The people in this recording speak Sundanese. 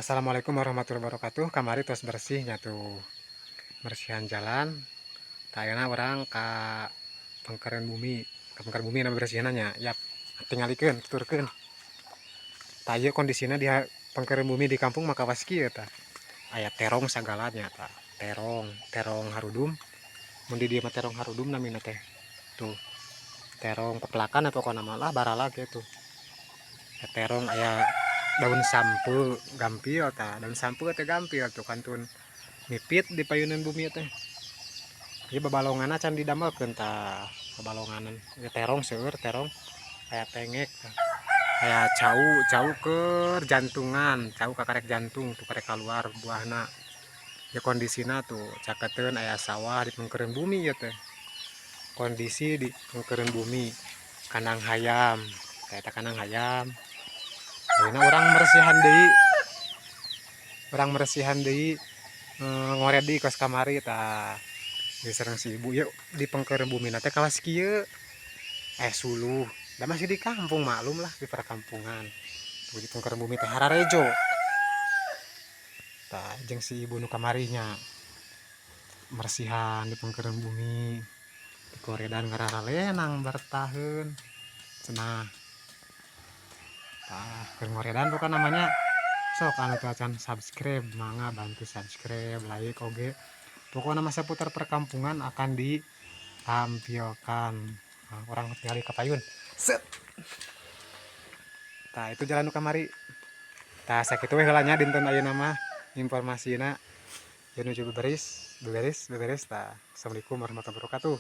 Assalamualaikum warahmatullahi wabarakatuh. Kamari tos bersih nya tuh, bersihan jalan. Tah, ayeuna urang ka pengkereun bumi, ka pengkereun bumi na bersihanna nya. Yap, tingalikeun, tuturkeun. Tah, ieu kondisina di pengkereun bumi di kampung mah kawas kieu tah. Aya terong sagala nya tah. Terong, terong harudum. Mun di dieu mah terong harudum namina teh. Tuh. Terong pepelakan ya pokona mah lah, barala gitu. Ya, terong, aya daun sampeu gampil tah, daun sampeu teh gampil tuh, kantun mipit di payunan bumi teh. Ieu babalonganna can didamelkeun tah, babalonganan. Ieu terong seueur, terong, aya tengek tah. Aya cau, cau keur jantungan, cau kakarek jantung tuh, karek kaluar buahna. Ya, kondisina tuh caketeun, aya sawah di pengkereun bumi ieu teh. Kondisi di pengkereun bumi, kandang hayam, tah eta kandang hayam. Ayeuna urang meresihan deui. Urang meresihan deui, ngored deui kos kamari tah. Ieu sareng si ibu ieu di pengkereun bumina teh kawas kieu. Eh, suluh, da masih di kampung, maklum lah di perkampungan. Tuh, di pengkereun bumi teh hararejo. Tah, jeung si ibu nu kamari nya. Meresihan di pengkereun bumi. Dikoredan ngararalenang bertaheun. Cenah. Tah, keur ngoredan pokona namanya. Sok anu teu acan subscribe mangga bantu subscribe, like oge. Pokokna mah seputar perkampungan akan ditampilkan. Nah, urang tingali ka payun. Set. Tah, itu jalan nu kamari. Tah, sakitu we heula nya dinten ayeuna mah informasina. Ya, nuju beberes, beberes, beberes tah. Assalamualaikum warahmatullahi wabarakatuh.